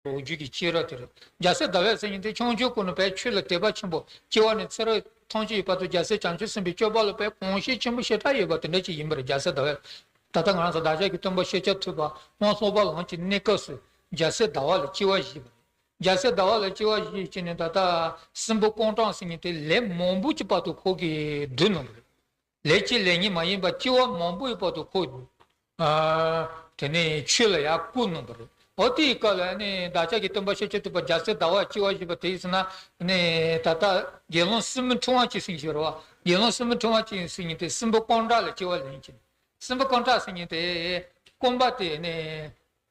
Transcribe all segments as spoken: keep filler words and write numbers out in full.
ལོ་རྒྱུས་ཀྱི་སྐྱེས་རབས་དེ་རེད། རྒྱལ་སྲས་ཟླ་བ་ཟེར་མཁན་དེ་ཆུང་ཆུང་ཀུན་ནས་བས་ཆོས་ལ་དད་པ་ཆེན་པོ་སྐྱེ་བ་ནས་ཚེ་རབས་ཐམས་ཅད་ཡོད་བར་དུ་རྒྱལ་སྲས་བྱང་ཆུབ་སེམས་དཔའི་སྤྱོད་པ་ལ་བས་གོང་བཞིན་ཆེན་པོ་ཞེ་དྲག་ཡོད་པ་དེ་འདྲ་ཅིག་ཡིན་པ་རེད། རྒྱལ་སྲས་ཟླ་བས། ད་ལྟ་ང་རང་ཚོ་བདག་ཅག་གི་སྟོན་པ་ཤཱཀྱ་ཐུབ་པ་དབང་ལྷོ་པ་ལམ་གྱི་གནས་སྐབས་སུ་རྒྱལ་སྲས་ཟླ་བ་ལ་སྐྱེ་བ་བཞེས་པ་རེད། རྒྱལ་སྲས་ཟླ་བ་ལ་སྐྱེ་བ་བཞེས་བྱས་ནས་ད་ལྟ་སྲིན་པོ་ཀོང་ཀྲང་ཟེར་མཁན་དེ་ལས་མང་པོ་ཅིག་བར་དུ་ཁོ་གིས་བསྡུས་གནང་བ་རེད། ལས་ཀྱི་ལས་ཉིད་མ་ཡིན་པ་སྐྱེ་བ་མང་པོའི་བར་དུ་ཁོ། ཨ། དེ་ནས་ཆོས་ལ་ཡར་བཀུར་གནང་བ་རེད། འོ་དེའི་སྐབས་ལ་ནི་བདག་ཅག་གི་སྟོན་པ་ཤཱཀྱ་ཐུབ་པ་རྒྱལ་སྲས་ཟླ་བ་སྐྱེ་བ་བཞེས་པ་དེ་ཡིན་ཟེར་ན་ནི་ད་ལྟ་དགེ་སློང་སྲིན་མོ་ཕྲེང་བ་གཅིག་ཟེར་གྱི་ཡོད་རེད་བ། དགེ་སློང་སྲིན་མོ་ཕྲེང་བ་གཅིག་ཟེར་མཁན་དེ་སྲིན་པོ་ཀོང་ཀྲ་ལ་སྐྱེ་བ་ལེན་གྱི། སྲིན་པོ་ཀོང་ཀྲ་ཟེར་མཁན་དེ་རྐང་པ་དེ་ནི་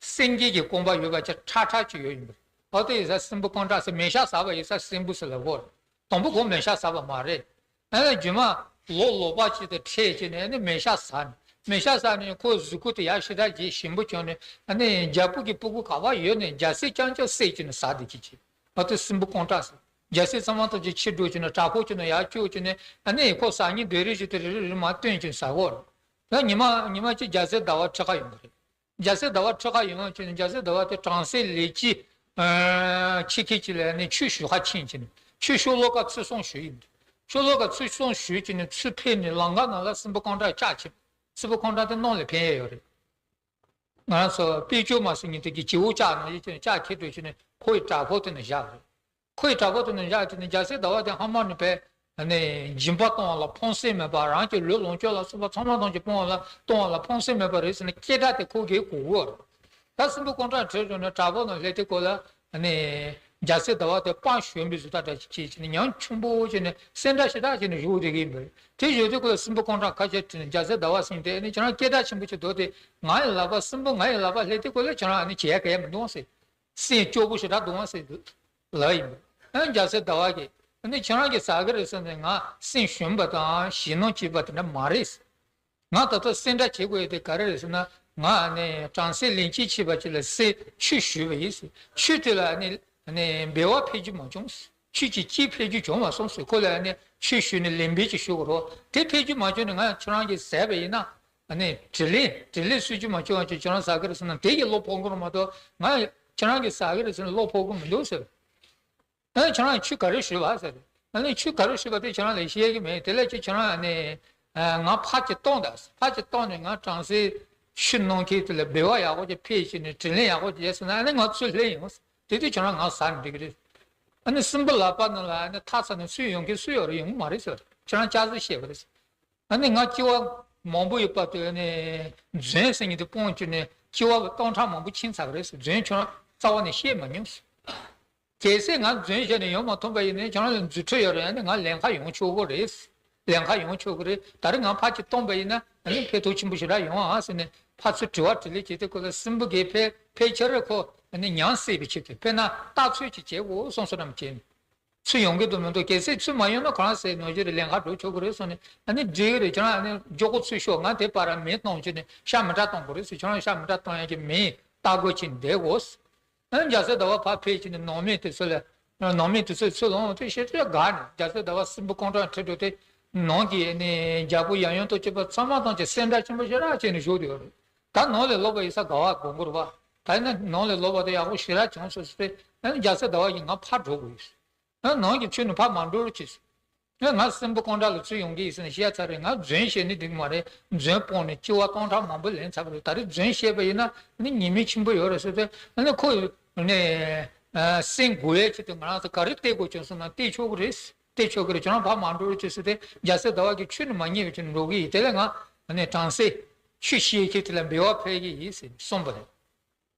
སེང་གེ་གི་རྐང་པ་ཡོད་པ་ཅིག་ཁྲ་ཁྲ་ཅིག་ཡོད་ཡིན་པ་རེད། འོ་དེ་ཡིན་ས་སྲིན་པོ་ཀོང་ཀྲ་ཟེར། མེ་ཤ་ཟ་བ་ཡིན་ས་སྲིན་པོ་ཟེར་ལབ་གོ་རེད། དང་པོ་ཁོ་མེ་ཤ་ཟ་བ་མ་རེད། ཨ་ནི་རྒྱུ་མ་ལོ་ལོག་པ་ཅིག་དང་འཕྲད་བྱས་ནས་ཨ་ནི་མེ་ཤ་ཟ་ནས། མེ་ཤ་ཟ་ནས་ཁོའི་གཟུགས་པོ་དེ་ཡར་ཞེ་དྲག་ཅིག་ཞིམ་པོ་བྱུང་ནས། ཨ་ནི་རྒྱལ་པོ་གི་སྤུ་གུ་ག་པར་ཡོད་ནས་རྒྱལ་སྲས་རྐྱང་རྐྱང་བསད་བྱས་ནས་ཟ་བསྡད་ཀྱི་ཅིག་འོ་དེ་སྲིན་པོ་ཀོང་ཀྲ་ཟེར། རྒྱལ་སྲས་ཚང་མ་ཐམས་ཅད་ཕྱིར་འགྲོ་བྱས་ནས་བྲག་ཕུག་ཅིག་ནང་ཡར་བསྐྱོད་བྱས་ནས་ཨ་ནི་ཁོ་ཟ་སྙིང་འདོད་རེས་ཅིག་དེ་རེ་རེ་རེ་མར་བཏོན་བྱས་ནས་ཟ་གོ་རེད། ད་ཉི་མ་ཉི་མ་གཅིག་རྒྱལ་སྲས་ཟླ་བ་ཁྲི་ཁར་ཡོང་གི་རེད། རྒྱལ་སྲས་ཟླ་བ་ཁྲི་ཁར་ཡོང་བྱས་ནས་རྒྱལ་སྲས་ཟླ་བ་དེ་བྲམ་ཟེ་ལས་ཀྱི་ཆེད་མཁས་ཅིག་ལ་ནི་ཆོས་ཞུ་ཧ་ཕྱིན་བྱས་ནས། ཆོས་ཤོ་ལོ་ཀ་ཚུར་སོང་ཞུས་ཡིན། ཤོ་ལོ་ཀ་ཚུར་སོང་ཞུས་བྱས་ནས་ཚུར་ཕེབས་ནས་ལམ་ཁ་ནང་ལ་སྲིན་པོ་ཀོང་ཀྲ་ལྕགས་ཁྱེར། སྲིན་པོ་ཀོང་ཀྲ་དེ་གནམ་ལ་འཕེན་ཡས་ཡོད་རེད། ང་རང་ཚོ་དཔལ་ཆོས་མ་ཟེར་མཁན་དེ་གི་བྱེའུ་ལྕགས་ནང་བཞིན་བྱས་ནས་ལྕགས་ཁྱེར་འགྲོ་བྱས་ནས་ཁོ་ཡི་བྲག་ཕུག་དེ་ནས་བཞག་རེད། ཁོ་ཡི་བྲག་ཕུག་དེ་ནས་བཞག་བྱས་ནས་རྒྱལ་སྲས་ཟླ་བ་དེ་ཧ་མ་ནས་པས་ནས་སྦྱིན་པ་གཏོང་བ་ལ་ཕངས་སེམས་མེད་པ། རང་གི་ལུས་ལོངས་སྤྱོད་ལ་སོགས་པ་ཚང་མ་ཐམས་ཅད་སྤོང་བ་ལ་གཏོང་བ་ལ་ཕངས་སེམས་མེད་པ་རེད་ཟེར་ནས་སྐད་སྒྲ་དེ་ཁོ་གིས་གོ་གོ་རེད། ད་སྲིན་པོ་ཀོང་ཀྲ་ཁྲིད་འགྲོ་ནས་བྲག་ཕུག་ནང་སླེབས་དུས་སྐབས་ལ་ནས་རྒྱལ་སྲས་ཟླ་བ་དེ་དཔའ་ཞུམ་པའི་བཟོ་ལྟ་འདྲ་ཞིག་བྱས་བྱས་ནས་ཉམ་ཆུང་པོ་བྱས་ནས་སེམས་ཁྲལ་ཞེ་དྲག་བྱས་ནས་བཞུགས་བསྡད་ཀྱི་ཡིན་པ་རེད། དེ་བཞུགས་དུས་སྐབས་ལ་སྲིན་པོ་ཀོང་ཀྲ་ཁ་ཤས་ཁྲིད་ནས་རྒྱལ་སྲས་ཟླ་བ་ཟེར་མཁན་དེ་ནི་ཁྱེད་རང་སྐད་སྒྲ་ཆེན་པོ་ཅིག་བཟློག་སྟེ། ང་ཡི་ལག་པ་སྲིན་པོ་ང་ཡི་ལག་པ་སླེབས་དུས་སྐབས་ལ་ཁྱེད་རང་ཨ་ནི་བྱེད་ཡ་ག་ཡ་མི་འདུག་ཟེར། སེམས་སྐྱོ་པོ་ཞེ་དྲག་འདུག་ཟེར་ལབ་ཡིན་པ། ཨ་རྒྱལ་སྲས་ཟླ་བ་གིས་ཨ་ནི་ཁྱེད་རང་གིས་ཟ་གི་རེད་ཟེར་ནས་ང་སེམས་ཞུམ་པ་དང་ཞེད་སྣང་སྐྱེས་པ་དེ་འདྲ་མ་རེད། ང་ད་ལྟ་སེམས་ཁྲལ་བྱེད་དགོས་ཡ་དེ་ག་རེ་རེད་ཟེར་ན། ང་ནི་བྲམ་ཟེ་ལན་གཅིག་ཕྱིན་པ་ཅིག་ལ་སེ་ཆོས་ཞུས་པ་ཡིན་ཟེར། ཆོས་དེ་ལ་ནི་ནི་འབད་བ་འཕེལ་རྒྱུ་མ་བྱུང་ཟེར། ཆོས་ཀྱི་སྐྱེས་འཕེལ་རྒྱུ་བྱུང་མ་སོང་ཟེར། ཁོ་ལ་ནི་ཆོས་ཞུས་ནས་ལན་འབེབས་ཅིག་ཞུ་དགོས་རེད། དེ་འཕེལ་རྒྱུ་མ་བྱུང་ནས་ང་ཁྱེད་རང་གིས་ཟས་པ་ཡིན་ན། ཨ་ནི་དྲིན་ལན་དྲིན་ལན་གསོ་རྒྱུ་མ་བྱུང་བ་ཅིག་ཁྱེད་རང་ཟ་གི་རེད་ཟེར་ན་དེ་ཡི་བློ་ཕོག་གི་རེད་མ་གཏོགས། ང་ཁྱེད་རང་གིས་ཟ་གི་རེད་ཟེར་ན་བློ་ཕོག་གི་མི་འདུག་ཟེར། ཨ་ཁྱེད་རང་ཆོས་ག་རེ་ཞུས་པ་ཟེར། ཨ་ནི་ཆོས་ག་རེ་ཞུས་པ་དེ་ཁྱེད་རང་ལ་བཤད་ཀྱི་མེད། དེ་ལས་ཀྱི་ཁྱེད་རང་ཨ་ནི་ང་ཕར་གྱི་གཏོང་དང་། ཕར་གྱི་གཏོང་ནས་ང་བྲམ་ཟེ་ཆོས་གནང་མཁན་དེ་ལ་འབད་བ་ཡག་པོ་ཅིག་འཕེལ་བྱས་ནས་དྲིན་ལན་ཡག་པོ་ཅིག་བྱས་ཟེར་ན་ཨ་ནི་ང་ཚུར་ལེན་ཡོང་། དེ་དུས་ཁྱེད་རང་ང་ཟ་ནས་འགྲིག་གི་རེད། ཨ་ནི་སྲིན་པོ་ལག་པ་ནང་ལ་ཨ་ནི་ཐག་ཚ་ནས་ཚུར་ཡོང་མཁན་སུ་ཡོད་རེད། ཡོང་གི་མ་རེད་ཟེར། ཁྱེད་རང་སྐྱག་རྫུན་བཤད་པ་རེད་ཟེར། ཨ་ནི་ང་སྐྱེ་བ་མང་པོ་ཡོད་པ་དེ་ནི་རྫུན་ཟེར་མཁན་དེ་སྤོང་བྱས་ནས་སྐྱེ་བ་སྟོང་ཕྲག་མང་པོ་ཕྱིན་ཚར་གི་རེད་ཟེར། རྫུན་ཁྱོད་རང་རྩ་བ་ནས་བཤད་མ་མྱོང་ཟེར། གལ་སྲིད་ང་རྫུན་བཤད་ནས་ཡོང་མ་ཐུབ་པ་ཡིན་ན་ཁྱོད་རང་ལ་རྫུ་འཕྲུལ་ཡོད་རེད། ཨ་ནི་ང་ལན་ཁ་ཡོང་ཆོག་གི་རེད། ལན་ཁ་ཡོང་ཆོག་གི་རེད། ད་རེས་ང་ཕར་གྱི་གཏོང་པ་ཡིན་ན་ཨ་ནི་ཕན་ཐོགས་ཆེན་པོ་ཞེ་དྲག་ཡོང་ཨ་ཟེར་ནས་ཕར་ཚུར་དྲི་བ་དྲིས་ལན་བྱེད་དུས་སྐབས་ལ་སྲིན་པོ་གིས་ཕལ་ཕལ་ཆེར་ཁོ་ཨ་ནི་ཉམས་སད་པའི་ཆེད་དུ་དཔེར་ན་ལྟ་ཚོད་ཅིག་བྱེད་དགོས་གསུངས་སོ་ནམ་བྱས་ནས། ཚུར་ཡོང་གི་འདུག་མི་འདུག་གལ་སྲིད་ཚུར་མ་ཡོང་ན་ཁོ་རང་ཟས་ནོར་གྱི་རེད། ལན་ཁ་འགྲོ་ཆོག་གི་རེད་གསུངས་ནས། ཨ་ནི་འགྲིག་གི་རེད། ཁྱེད་རང་ཨ་ནི་མགྱོགས་པོ་ཚུར་ཤོག་ང་དེ་བར་མེ་གཏོང་བྱས་ནས་ཤ་མི་འདྲ་གཏོང་དགོས་རེད་ཟེར། ཁྱེད་རང་ཤ་མི་འདྲ་གཏོང་ཡག་གི་མེ་ལྟ་དགོས་ཕྱིན་བསྡད་དགོས། ཨ་ནི་རྒྱལ་སྲས་ཟླ་བ་ཕར་ཕེབས་བྱས་ནས་ནང་མི་དེ་ཚོ་ལ། ནང་མི་དེ་ཚོས་ཚུར་ལོངས་ཏེ་ཤེས་ཚོད་དགའ་ནས་རྒྱལ་སྲས་ཟླ་བ་སྲིན་པོ་ཀོང་ཀྲང་ཁྲིད་འགྲོ་སྟེ། ནང་གི་ཨ་ནི་རྒྱལ་པོ་ཡང་ཡང་དང་བཅས་པ་ཚང་མ་ཐམས་ཅད་སེམས་ཁྲལ་ཆེན་པོ་ཞེ་དྲག་བྱས་ནས་བཞུགས་བསྡད་ཡོད་རེད། ད་ནང་ལས་ལོག་པ་ཡིན་ས་ག་བ་དགོངས་ཀྱི་རེད་པ། ད་ཡིན་ན་ནང་ལས་ལོག་པ་དེ་ཡག་པོ་ཞེ་དྲག་བྱུང་སོང་ཟེར་ཏེ། ཨ་ནི་རྒྱལ་སྲས་ཟླ་བ་ཡིས་ང་ཕར་འགྲོ་དགོས་ཡོད། ཨ་ནང་གི་ཁྱོད་ནི་ཕར་མ་འགྲོ་རོགས་བྱེད་ཟེར། ཨ་ང་སྲིན་པོ་ཀོང་ཀྲང་ལ་ཚུར་ཡོང་གི་ཡིན་ཟེར་ནས་བཤད་ཚར་རེད། ང་རྫུན་བཤད་ནི་འགྲིག་མ་རེད། རྫུན་སྤོང་ནས་སྐྱེ་བ་སྟོང་ཕྲག་མང་པོ་ལེན་ཚར་བ་རེད། ད་རེས་རྫུན་བཤད་པ་ཡིན་ན་ནི་ཉེས་དམིགས་ཆེན་པོ་ཡོད་རེད་ཟེར་ཏེ། ཨ་ནི་ཁོ་ནི་སེམས་དགའ་ཡའི་ཆེད་དུ་ང་རང་ཚོ་ག་རེ་སྟེར་དགོས་བྱུང་སོང་ན་སྟེར་ཆོག་གི་རེད། སྟེར་ཆོག་གི་རེད། ཁྱོད་རང་ཕར་མ་འགྲོ་རོགས་བྱེད་ཟེར་ཏེ། རྒྱལ་སྲས་ཟླ་བ་གིས་ཁྱོད་ནི་མ་ཉེས་པའི་ཆེད་དུ་འགྲོ་གི་ཡིན། དེ་ལས་ང་ཨ་ནི་བྲམ་ཟེ་ཆོས་བཤད་ཁྱེད་དེ་ལ་འབུལ་བ་ཕུལ་གི་ཡིན་ཟེར་གསུངས་པ་རེད།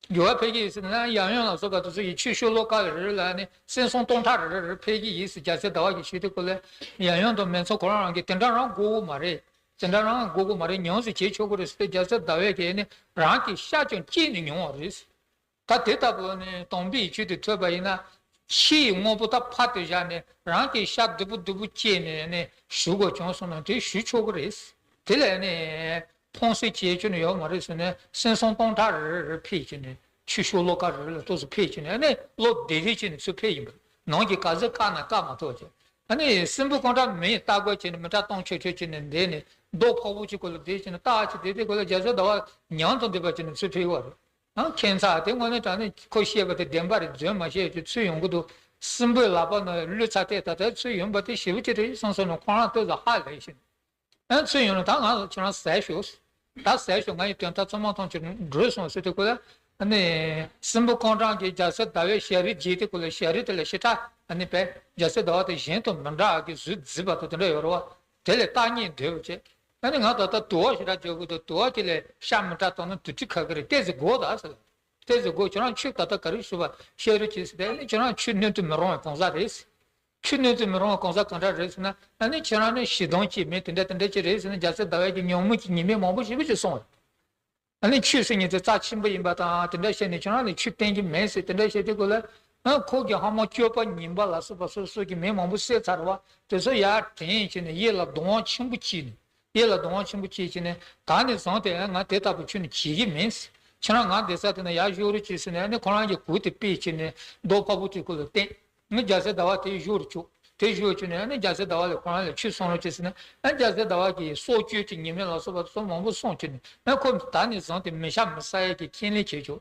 འབུལ་བ་ཕུལ་གྱི་ཡིན་ཟེར་ན་ཡང་ཡང་ལ་སོགས་པ་དེ་ཚོ་ཡི་ཆོས་ཤོ་ལོ་ཀ་རེ་རེ་ལ་ནི་སེམས་སོང་སྟོང་ཕྲག་རེ་རེ་རེ་ཕུལ་གྱི་ཡིན་ཟེར་རྒྱལ་སྲས་ཟླ་བ་གིས་ཞུས་དུས་སྐབས་ལ། ཡང་ཡང་དང་མི་ཚོ་ཁོ་རང་རང་གིས་དེ་འདྲ་རང་དགོས་ཀྱི་མ་རེད། དེ་འདྲ་རང་དགོས་ཀྱི་མ་རེད། ཉུང་ཟད་བྱེད་ཆོག་གི་རེད་ཟེར་ཏེ། རྒྱལ་སྲས་ཟླ་བས་ཀྱིས་ནི་རང་གི་ཤ་ཀྱང་བཅད་ནས་མྱོང་བ་རེད། ད་དེ་ལྟ་བུ་ནི་དམ་པའི་ཆོས་དེ་ཐོས་པ་ཡིན་ན། ཕྱིའི་དངོས་པོ་ད་ཕར་དུ་བཞག་ནས་རང་གི་ཤ་རྡུལ་པོ་རྡུལ་པོ་བཅད་ནས་ནི་ཞུ་དགོས་བྱུང་སོང་ན་དེ་ཞུ་ཆོག་གི་རེད། དེ་ལས་ནི་ཕངས་སེམས་བྱེད་རྒྱུ་ནི་ཡོད་མ་རེད་ཟེར་ནས། སེམས་སོང་སྟོང་ཕྲག་རེ་རེ་རེ་ཕུལ་བྱས་ནས། ཆོས་ཤོ་ལོ་ཀ་རེ་རེ་ལ་ཏོག་ཙམ་ཕུལ་བྱས་ནས། ཨ་ནི་བློ་བདེ་བདེ་བྱས་ནས་ཚུར་ཕེབས་ཡིན་པ། ནང་གི་ག་ཚོད་བཀག་ན་བཀག་མ་ཐུབ་བྱས། ཨ་ནི་སྲིན་པོ་ཀོང་ཀྲང་མེ་ལྟ་དགོས་བྱས་ནས་མི་ཏྲ་སྟོང་ཆོས་ཆོས་བྱས་ནས་བསྡད་ནས། རྡོ་ཕོག་པོ་གཅིག་སྐོར་ལ་བསྡད་བྱས་ནས་བརྟག་བྱས་བསྡད་དུས་སྐབས་ལ་རྒྱལ་སྲས་ཟླ་བ་ཉམས་དང་ལྡན་པ་བྱས་ནས་ཚུར་ཕེབས་པ་རེད། ཨ་ཁྱད་མཚར་དེ་དངོས་གནས་དྲང་གནས་ཁོ་བཤད་པ་དེ་བདེན་པ་རེད། རྫུན་མ་བཤད་ཀྱི་ཚུལ་ཡོང་གི་འདུག་སྲིན་པོའི་ལག་པ་ན་གླུད་ཚར་དེ་ད་ལྟའི་ཚུལ་ཡོང་པ་དེ་ཞེ་པོ་ཅིག་རེད་བསམ་སོང་ན་ཁོ་རང་ལྟོས་ལ་ཧ་ལས་ཤིང་། ཨ་ཚུལ་ཡོང་ན་ད་ང་ཁྱེད་རང་ཟས་ཤོག་ད་ཟས་ཤོག་ང་ཡི་དོན་དག་ཚང་མ་ཐམས་ཅད་འགྲུབ་སོང་ཟེར་དུས་ཁོ་ལ་ཨ་ནི་སྲིན་པོ་རྐང་གྲངས་ཀྱིས་རྒྱལ་སྲས་ཟླ་བའི་ཞལ་རས་བརྗེད་དེ་ཁོ་ལ་ཞལ་རས་དེ་ལ་ཞེ་དྲག་ཨ་ནི་བས་རྒྱལ་སྲས་ཟླ་བ་དེ་གཞན་དང་མི་འདྲ་གི་གཟུགས་བརྫིས་པ་དང་དེ་འདྲ་ཡོད་རེད་བ། དེ་ལས་བརྟག་གཉིས་འདོད་པ་བྱས། ཨ་ནི་ང་ད་ལྟ་དུ་བ་ཞེ་དྲག་འཇོག་གི་འདུག་དུ་བ་དེ་ལས་ཤ་མི་འདྲ་བཏང་ན་དུ་ཁྲི་ཁ་གི་རེད་ཏོག་ཙམ་དགོས་ད་ཟེར། ཏོག་ཙམ་དགོས། ཁྱེད་རང་ཆུ་ད་ལྟ་ག་རེ་ཞུ་བ་བཤད་རོགས་གྱིས་ཟེར་ཏེ། ཨ་ནི་ཁྱེད་རང་ཆུ་སྣོད་དུ་མི་རུང་བའི་གང་ཟག་རེད། ཆུ་སྣོད་དུ་མི་རུང་བའི་གང་ཟག་གང་འདྲ་རེད་ཟེར་ན། ཨ་ནི་ཁྱེད་རང་ནི་ཞེ་སྡང་སྐྱེ་མེད་དེ་འདྲ་དེ་འདྲ་ཅིག་རེད་ཟེར་ན། རྒྱལ་སྲས་ཟླ་བ་གིས་ཉོན་མོངས་ཀྱི་ཉེས་དམིགས་མང་པོ་ཞེ་པོ་ཅིག་གསུངས། ཨ་ནི་ཆུ་ཟེར་མཁན་དེ་རྩ་ཆེན་པོ་ཡིན་པ་དང་དེ་འདྲ་བཤད་ནས་ཁྱེད་རང་ལ་ཆུ་བསྟན་གྱི་མེད་ཟེར་དེ་འདྲ་བཤད་དུས་ཁོ་ལ། ཨ་ཁོ་གི་ཧ་མ་སྤྱོད་པ་ངན་པ་ལ་སོགས་པ་སོ་སོ་གི་མི་མང་པོ་བསད་ཚར་བ་དེ་ཚོ་ཡར་དྲན་བྱས་ནས་ཡིད་ལ་གདུང་བ་ཆེན་པོ་སྐྱེས་ནས། ཡིད་ལ་གདུང་བ་ཆེན་པོ་སྐྱེས་བྱས་ནས་ད་ནས་བཟུང་སྟེ་ང་དེ་ལྟ་བུ་ཁྱོན་ནས་བྱེད་ཀྱི་མིན། ཁྱེད་རང་ང་བསྡད་ས་དེ་ན་ཡར་བཞུགས་རོགས་གྱིས་ཟེར་ནས། ཨ་ནི་ཁོ་རང་གི་གུར་དེ་ཕུད་བྱས་ནས་རྡོ་ཕ་བུ་དེ་ཁོ་ལ་བསྟན། ངས་རྒྱལ་སྲས་ཟླ་བ་དེ་བཞུགས་རུ་བཅུག་དེ་བཞུགས་བཅུག་ནས་ཨ་ནི་རྒྱལ་སྲས་ཟླ་བ་ལ་ཁོ་རང་ལ་ཆུ་བསྲུང་རོགས་གྱིས་ཟེར་ནས། ཨ་ནི་རྒྱལ་སྲས་ཟླ་བ་གིས་སྲོག་གཅོད་ཀྱི་ཉེས་དམིགས་ལ་སོགས་པ་སོགས་མང་པོ་གསུངས་བྱས་ནས། ཨ་ཁོ་ད་ནས་བཟུང་སྟེ་མི་ཤ་མི་ཟ་ཡས་ཀྱི་ཁས་ལེན་བྱེད་ཆོག་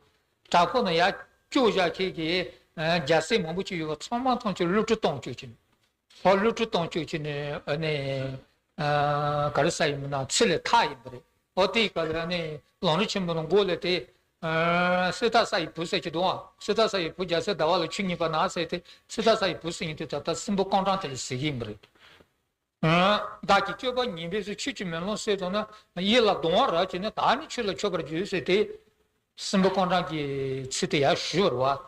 དྲག་པོ་ན་ཡར་བཅུག་བཞག་ཁྱེད་ཀྱིས་རྒྱལ་སྲས་མང་པོ་ཅིག་ཡོད་པ་ཚང་མ་ཐམས་ཅད་བསླུ་བྲིད་གཏོང་བཅུག་བྱས་ནས། ཧོ་བསླུ་བྲིད་གཏོང་བཅུག་བྱས་ནས། ཨ་ནི་ཨ་ག་རེ་ཟེར་ཡིན་མིན་ན་ཚེ་ལས་ཐར་ཡིན་པ་རེད། ཨོ་དེའི་སྐབས་ལ་ཨ་ནི་ལམ་རིམ་ཆེན་མོ་ནང་མགོ་ལས་དེ། ཨ་སྲི་ཐ་ས་ཡི་བུ་ཟེར་གྱི་འདུག་ཨ། སྲི་ཐ་ས་ཡི་བུ་རྒྱལ་སྲས་ཟླ་བ་ལ་ཆུ་གཉིས་པ་ན་ཟེར་ཏེ། སྲི་ཐ་ས་ཡི་བུ་ཟེར་ཡིན་དུས་ད་ལྟ་སྲིན་པོ་རྐང་གྲངས་དེ་ལ་ཟེར་གྱི་ཡིན་པ་རེད། ཨ་བདག་གི་སྤྱོད་པ་ངན་པས་སུ་ཆུ་གཅིག་མེ་ལོང་བསྲེགས་དང་ན། ཡིད་ལ་གདུང་བ་རག་བྱས་ནས་ད་ནི་ཆུ་ལ་མཆོད་པར་འགྱུར་ཟེར་ཏེ། སྲིན་པོ་རྐང་གྲངས་ཀྱིས་ཚིག་དེ་ཡར་ཞུས་པ་རེད་བ།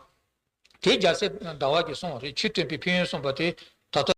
དེ་རྒྱལ་སྲས་ཟླ་བ་གིས་གསུངས་པ་རེད། ཆུ་བཏོན་པའི་ཕན་ཡོན་གསུངས་པ་དེ་ད་ལྟ་